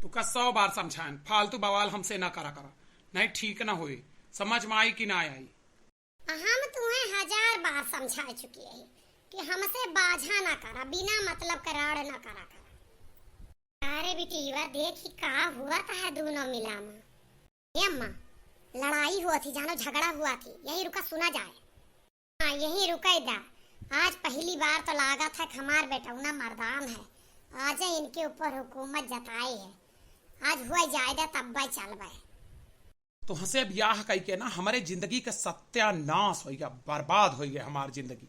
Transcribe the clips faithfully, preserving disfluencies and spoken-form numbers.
तुका सौ बार समझाएन, फालतू बवाल हमसे ना करा करा, नहीं ठीक ना होई। समझ में आई कि ना आई? हम तुम्हें हजार बार समझा चुकी है कि हमसे बाझा ना करा, बिना मतलब के राड़ ना करा करा। अरे बिटिया, देखी का हुआ था है दोनों मिला में। ए अम्मा, लड़ाई हुआ थी, जानो झगड़ा हुआ थी, यहीं रुका सुना जाए। हाँ, यहीं रुकै दा। आज पहली बार तो लागत है कि हमार बेटौना मर्दान है। आज इनके ऊपर हुकूमत जताए है। आज हुआ जाए दा, तब चलबै। तोहसे ब्याह कइके ना हमरे जिंदगी का सत्यानाश होइ गया, बर्बाद होइ गया हमार जिंदगी।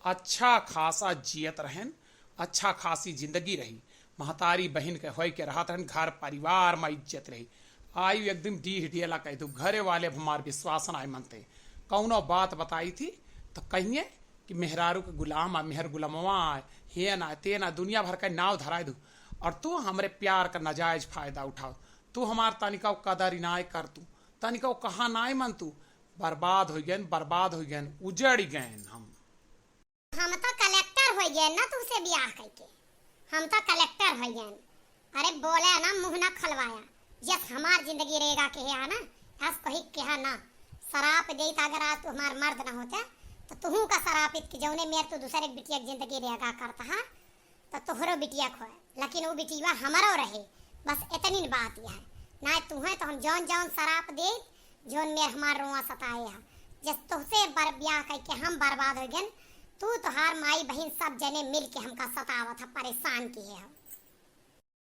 अच्छा खासा जियत रहन, अच्छा खासी जिंदगी रही, महतारी बहिन के होइके रहत रहन, घर परिवार में इज्जत रही। आयु एकदम डीह डियला कहि दू, घरे वाले अब हमार विश्वास नाय मनते। कउनो बात बताई थी तो कहिए कि मेहरारू के गुलाम आ, मेहर गुलामवा आ, हे ना ते ना, दुनिया भर का नाव धराए दू। और तू हमरे प्यार का नाजायज फायदा उठाओ, तू हमार तनिका कदर नाय कर तू, तनिका कहा नाय मन तू। बर्बाद होइ गयन, बर्बाद होइ गयन, उजड़ गयन हम। हम तो कलेक्टर होइ गए ना तुमसे ब्याह कइके, हम तो कलेक्टर होइ गए। अरे बोले ना, मुंह ना खलवाया, जस हमार जिंदगी रेगा कहे हा ना, अस कोई कहा ना। सराप देत अगर आज तू हमार मर्द ना होते, तो तुहू का सरापित कि जौने मेर तू दूसरे एक बिटिया की जिंदगी रेगा करता हा, तो तोहरो बिटिया खोए, लेकिन वो बिटिया हमरो रहे, बस इतनी न बात यह है। ना तुहे तो हम जौन जौन सराप दे, जौन मेर हमार रोआ सताए है। जस तोहसे बर-, ब्याह कइके हम बर्बाद होइ गन, तू तोहार माई बहिन सब जने मिल के हमका सतावत है, परेशान किहे है।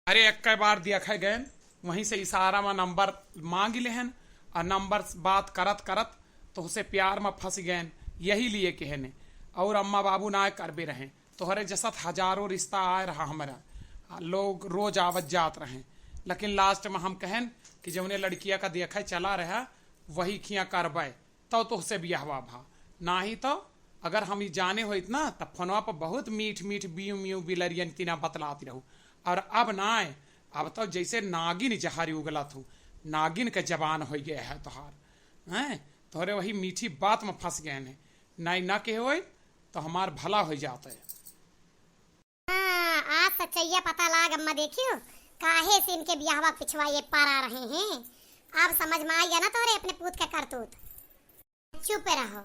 अरे एक बार देखै गयन, वहीं से इशारा में नंबर मांग लेहन, और नंबर बात करत करत तोहसे प्यार में फंस गयन, यही लिए कहेने। और अम्मा बाबू ना करबे रहे, तोहरे जसत हजारों रिश्ता आए रहा हमरा, आ, लोग रोज आवत जात रहे, लेकिन last में हम कहन कि जौने लड़किया का देखे चला रहा, वही खिया करबे, तब तोहसे बियाहवा भा। नाही तो अगर हम ई जाने होइत ना, तब फोनवा पर बहुत मीठ मीठ बियू मियू बिलरियन तिना बतलात रहू। और अब ना, अब तो जैसे नागिन जहरी उगलत हूँ, नागिन के जबान हो गया है तोहार, हैं? तोहरे वही मीठी बात में फंस गए हैं, नाई ना कहे होइत तो हमार भला होइ जात है। हाँ, आज सच्चैया पता लाग अम्मा, देखियो काहे से इनके बियाहवा पिछवा ये पारा रहे हैं। अब समझ में आइगा ना तोरे अपने पूत का करतूत। चुप रहो,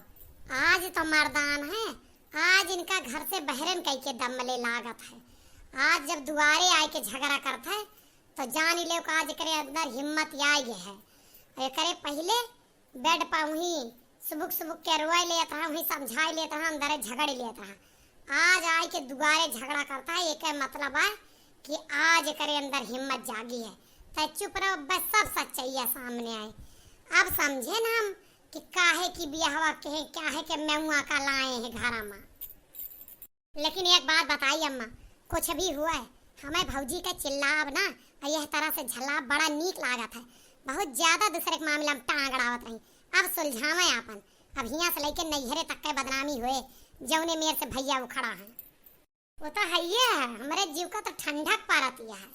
आज तो मर्दान है, आज इनका घर से बहरन कइके दम ले लागत है। आज जब दुआरे आए के झगड़ा करत है तो जान ले का आज एकरे अंदर हिम्मत आए है। एकरे पहले बेड पर वहीं सुबुक सुबुक के रोए लेत रहा, वहीं समझाए लेत रहा, अंदर झगड़ लेत रहा। आज आए के दुआरे झगड़ा करता है, एक मतलब है कि आज एकरे अंदर हिम्मत जागी है। तै चुप रहो, बस सब सच्चाई सामने आए। अब समझे ना हम कि काहे की बियाहवा के, काहे के मेहुआ का लाए हैं घरा में। लेकिन एक बात बताई अम्मा, कुछ भी हुआ है, हमें भौजी के चिल्लाब ना, और यह तरह से झल्लाब बड़ा नीक लागत है। बहुत ज्यादा दूसरे के मामला में टांग अड़ावत रही। अब सुलझावे आपन, अब हियां से लेके नैहरे तक के बदनामी हुए, जौने मेर से भैया उखड़ा है। वो तो हइये है, हमरे जीव का तो ठंडक पारत यह है,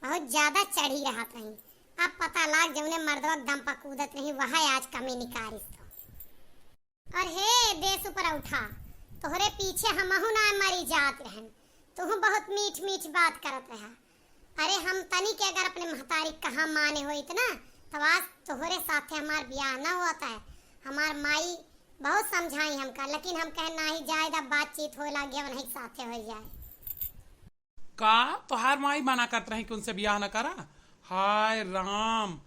बहुत ज्यादा चढ़ी रहत रही। अब पता लाग जौने मर्दवा के दम पर कूदत रही, वह आज कमी निकारिस तो। और हे देश ऊपर उठा, तोहरे पीछे हमहू ना मरी जात रहन, तुहू बहुत मीठ मीठ बात करत रहा। अरे हम तनी के अगर अपने महतारी कहा माने होइत ना, तब आज तोहरे साथे हमार बियाह ना होत है। हमार माई बहुत समझाई हमका, लेकिन हम कहे नाही जाए दा, बातचीत होए लागे, उन्हीं के साथे हो जाए। का तोहार माई मना करत रही कि उनसे बियाह न करा? हाय राम,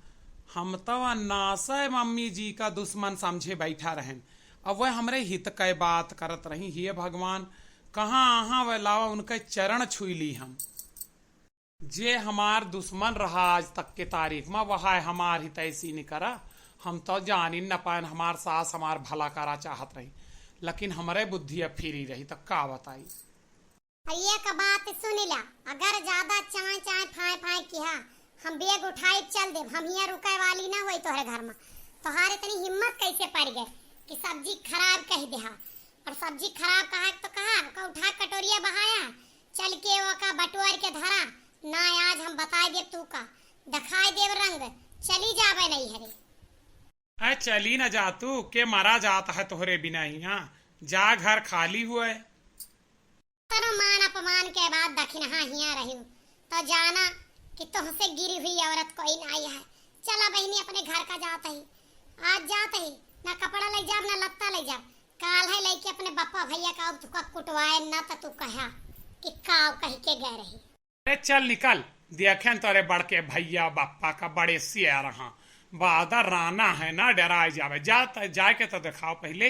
हम तो अन्नासय मम्मी जी का दुश्मन समझे बैठा रहन। अब वह हमरे हित कै बात करत रही। हे भगवान, कहाँ अहाँ वह लावा उनके चरण छुई ली हम। जे हमार दुश्मन रहा आज तक के तारीख में, वह हमार हितैषी निकरा। हम तो जानिन न पाएन, हमार सास हमार भला करा चाहत रही, लेकिन हमरे बुद्धि अब फिरी रही, तो का बताई। और एक बात सुन ला, अगर ज्यादा चाय चाय फाय फाय किहा, हम बैग उठाई चल देब, हम हियां रुके वाली ना होई तोहरे घर में। तोहार इतनी हिम्मत कैसे पड़ गए कि सब्जी खराब कह देहा? और सब्जी खराब कहा तो कहा, का उठा कटोरिया बहाया, चल के ओका बटोर के धरा, ना आज हम बताए देब तू का, दिखाई देब रंग, चली जाबे नहीं हरे। अरे चली ना जा तू, के मरा जात है तोहरे बिना हियां, जा घर खाली हुए। तनो मान अपमान के बाद दखिनहा हियां रहिउ, तो जाना कि तोहसे गिरी हुई औरत कोई नाई है। चला बहिनी, अपने घर का जात ही, आज जात ही, ना कपड़ा लइ जाब, ना लत्ता लइ जाब। काल्है लइके अपने बप्पा भइया का तुका कुटवाए, ना त तू कहा कि काव कहि के गए रही। अरे चल निकल, देखेन तोरे बड़के भइया बप्पा का बड़े सियार हाँ। बादर राना है ना, डराए जावे। जा त, जाए के त देखाव पहिले।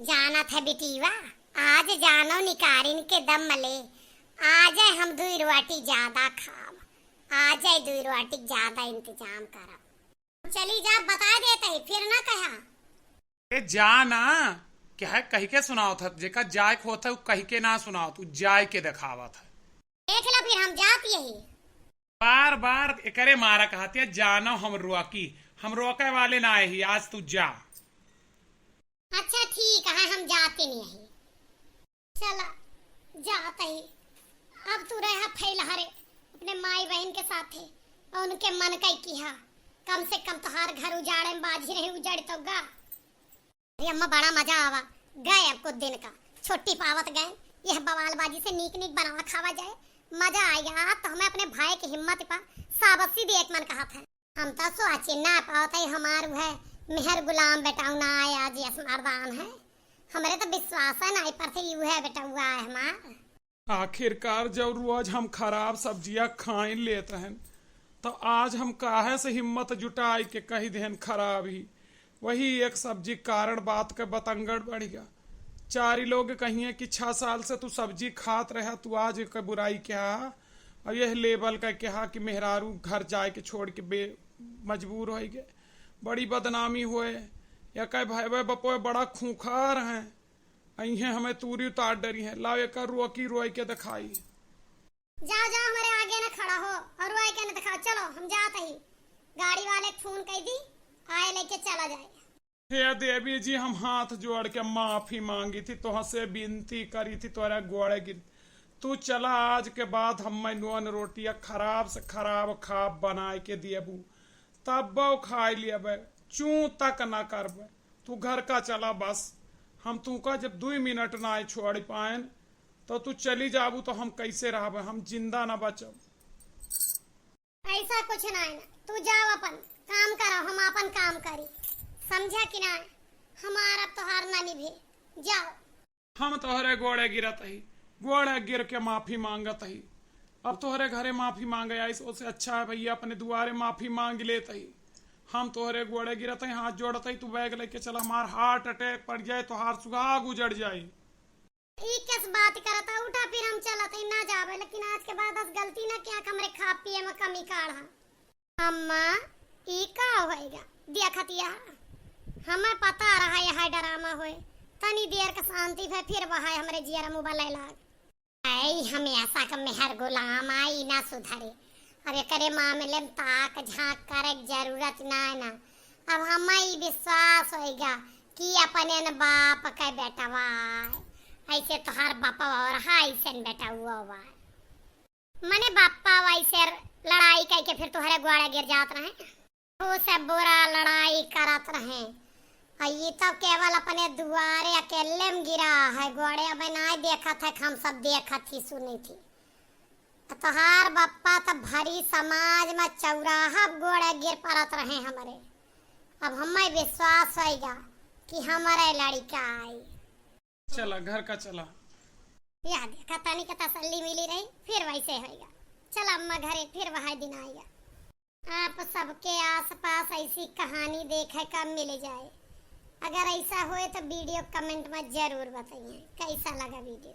जानत है बिटिया, आज जानो निकारिन के दम मले, आज हम दुई रोटी ज्यादा खाब, आज दुई रोटी ज्यादा इंतजाम करब। चली जा, बताइ देत ही, फिर ना कहा। ए जा ना, क्या है कहि के सुनावत है, जेका जाए के होत है, उ कहि के ना सुनावत, उ जाए के देखावत है। देख ला, फिर हम जात यही। बार बार एकरे मारा कहत है, जानो हम रोकी, हम रोके वाले ना ही, आज तू जा। अच्छा ठीक है, हम जाते नहीं है। चला, जात ही। अब तू रहा फैलहरे अपने माई बहिन के साथे और उनके मन कइ किहा। कम से कम तोहार घर उजाड़े में बाझी रही, उजड़ तो गा। अरे अम्मा, बड़ा मजा आवा। गए अब कुछ दिन का छुट्टी पावत गए, यह बवालबाजी से नीक नीक बनावा खावा जाए, मजा आइगा। आज तो हमें अपने भाई की हिम्मत पा शाबाशी दिए के मन कहत है। हम तो सोची ना पावत है, हमार उहे मेहर गुलाम बेटौना आए, आज यस मर्दान है। हमरे तो विश्वास है ना पर थे, उहे बेटौआ है हमार। आखिरकार जब रोज हम खराब सब्जिया खाए लेत हन, तो आज हम काहे से हिम्मत जुटाई के कहि देहन खराब ही। वही एक सब्जी के कारण बात के बतंगड़ बढ़िया। चारी लोग कहिए कि छह साल से तू सब्जी खात रहा, तू आज के बुराई क्या? और यह लेबल का कहा कि मेहरारू घर जाए के छोड़ के बे-, मजबूर होइ गए, बड़ी बदनामी होए। या कहे भाई, भाई बपोए बड़ा खूंखार हैं, अइहें हमें तूरी उतार डरी हैं। लाओ एकर रोकी रोई के देखाई। जाओ, जाओ, हमरे आगे न खड़ा हो और रोए के न देखाओ। चलो, हम जात ही। गाड़ी वाले के फोन कइ दी, आए लेके चला जाए। हे देवी जी, हम हाथ जोड़ के माफी मांगी थी, तोहसे विनती करी थी, तोहरे गोड़े गिर। तू चला, आज के बाद हम नून रोटिया खराब से खराब खाब बनाए के दियबू, तब्बो खाई लियबे, चूं तक ना करबे। तू घर का चला बस, हम तू का जब दुई मिनट ना छोड़ पाएन, तो तू चली जाबू तो हम कैसे रहबे, हम जिंदा ना बचब। ऐसा कुछ ना है ना, तू जाओ अपन काम करो, हम अपन काम करी, समझा कि ना? हमार अब तोहार ना निभे, जाओ। हम तोहरे गोड़े गिरत ही, गोड़े गिर के माफी मांगत ही। अब तोहरे घरे माफी मांगे आइस, ओसे अच्छा है भैया अपने दुआरे माफी मांग लेत ही। हम तोहरे गोड़े गिरत ही, हाथ जोड़त ही, तू बैग लेके चला, हमार हार्ट अटैक पड़ जाए, तोहार सुहाग उजड़ जाए। ई कस बात करत है? उठा, फिर हम चलत ही, ना जाबे, लेकिन आज के बाद अस गलती ना किया कि हमरे खा पिए में कमी काढ़ा। अम्मा, ई का होइगा? देखतिया, हमें पता रहा यह ड्रामा होए। तनी देर के शांति भे, फिर वह हमरे जियर मुबा ले लाग। ऐ हमेशा का मेहर गुलाम आई ना सुधरे। अब एकरे मामले में ताक झांक करे के जरूरत ना है ना। अब हमें ई विश्वास होइगा कि अपने न बाप के बेटवा है। ऐसे तोहार बापवा और है, ऐसे न बेटवा है। मने बापा वैसे लड़ाई कइ के फिर तोहरे गोड़े गिर जात रहे। वो से बुरा लड़ाई करत रहे। आ ये तो केवल अपने दुआरे अकेले में गिरा है, गोड़े अब नाय देखत है, हम सब देखत ही सुनी थी। आ तोहार बप्पा तो भरी समाज में चौराहा पे गोड़े गिर पड़त रहे हमरे। अब हमें विश्वास होइगा कि हमरे लड़िका आई। चला, घर का चला। या देखा, तनी के तसल्ली मिली रही, फिर वैसे होइगा। चला अम्मा घरे, फिर वही दिन आइगा। आप सबके आसपास ऐसी कहानी देखे का मिल जाए, अगर ऐसा होए तो वीडियो कमेंट में जरूर बताइए कैसा लगा वीडियो।